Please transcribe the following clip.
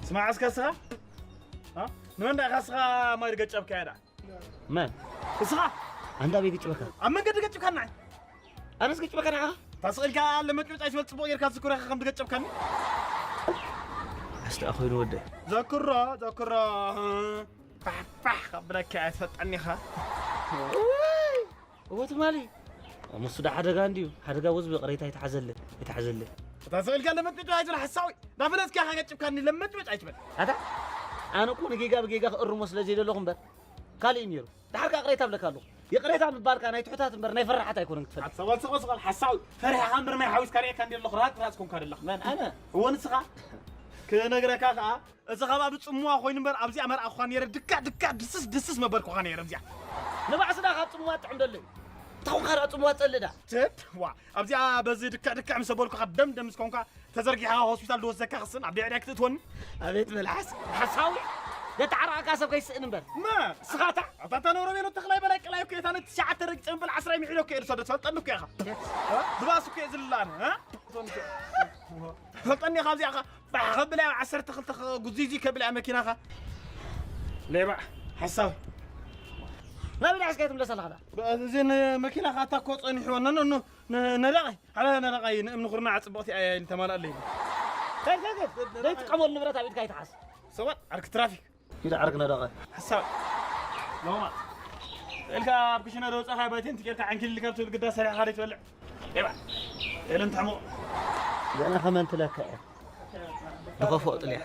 ስማዕ እስከ ስኻ፣ እ? ንመን ደኣ ኢኻ ስኻ ማይ ገጨብካያ ደኣ? መን? እስኻ? ኣንታ ኣበይ ገጭበካ? ኣብ መንገዲ ገጭብካና። ኣነስ ገጭበካ ንዓኻ? ተስቒልካ ለመጭመጭ ኣይትበል፣ ጽቡቕ ጌርካ ዝክረኻ ከም ዝገጨብካኒ። ኣስተኣ ኮይኑ ወደ። ዘክሮ፣ ዘክሮ። ፋሕ፣ ፋሕ፣ ከብለካ ኣይትፈልጠኒ ኢኻ። እዎ ትማሊ። ምስ ዳ ሓደጋ እንድዩ። ሓደጋ ወዝ ብቕሬታ ኣይትሓዘለ፣ ኣይትሓዘለ። ተስቒልካ ለመጭመጭ ኣይትበል ሓሳዊ። እንዳፈለጥካ ኢኻ ገጭብካኒ፣ ለመጭመጭ ኣይትበል። ኣታ፣ ኣነ እኮ ንጌጋ ብጌጋ ክእርሞ ስለ ዘይደለኹ እምበር፣ ካልእ እዩ ነይሩ። ድሓር ከኣ ይቕሬታ እብለካ ኣለኹ። ይቕሬታ ምባልካ ናይ ትሑታት እምበር ናይ ፈራሓት ኣይኮነን ክትፈልጥ። ኣታ ሰባል ስቕ በል ሓሳዊ፣ ፈሪሕኻ እምበር ማይ ሓዊስካ ርእየካ እንዲ ኣለኹ፣ ርሃጽ ርሃጽ ኮንካ ዘለኻ። መን? ኣነ? እወ ንስኻ። ክነግረካ ከኣ፣ እዚ ከባቢ ጽምዋ ኮይኑ እምበር ኣብዚኣ መርኣኹኻ ነይረ፣ ድካ ድካ ድስስ ድስስ መበልኩኻ ነይረ ኣብዚኣ። ንባዕሲ ደኣ ካብ ጽምዋ ጥዑም ደሎ እዩ። እንታይ ኮንካ ደኣ ጽምዋ ትጸልእ ደኣ? ትድ፣ ዋ፣ ኣብዚኣ በዚ ድካ ድካ ምስ ኣበልኩኻ ደም ደም ምስ ኮንካ ተዘርጊሕኻ ሆስፒታል ዝወስደካ ክስን ኣብ ዲዕዲዕ ክትእትወኒ? ኣቤት መልሓስ ሓሳዊ! ዘተዓረቐካ ሰብ ከይስእን እምበር። መ? ስኻታ? ኣታ እታ ነውረ ቤሎ ተኽላይ በላይ ቀላይ እኮ እየ፣ እታ ነቲ ትሽዓተ ረጊጸ ምበል ዓስራ ሚሒዶ እኮ እየ ዝሰዶ፣ ትፈልጠኒ እኮ ኢኻ። እ? ዝባስ እኮ እየ ዝልላነ፣ እ? ትፈልጠኒ ኢኻ ኣብዚኣ ኸ ባሕ ከብላ ዓሰርተ ክልተ ጉዚዚ ከብላ መኪናኻ። ሌባ ሓሳዊ። ናበይ ደኣ ሒዝካዮ ትምለስ ኣለኻ ደኣ? በ-፣ እዚ ን-፣ መኪናኻ እታ እኮ ጸኒሕዎ፣ ኖ፣ ኖ፣ ኖ፣ ን-፣ ነዳቒ፣ ሓላ ነዳቒ ንእምኒ ኩርናዕ ጽብቕቲ እያ ኢሉ ተማልኣለይ። ከይድ፣ ከይድ፣ ከይድ። ዘይትጥቀመሉ ንብረት ኣብ ኢድካ ኣይትሓዝ። ሰባት ዓርኪ ትራፊክ። ኢሉ ዓርኪ ነዳቒ። ሓሳብ። ሎማት። ኢልካ ኣብ ክሽነ ዶ ወጻኻ ባይቴን ትጌርካ ዓንኪል ኢልካ ብትብል ግዳ ሰሪሕኻ ደይ ትበልዕ። ኤባ። ኤለን ተሕሞ። ገና ከመን ትለካ እያ። ንኸፍኦ ጥልያ።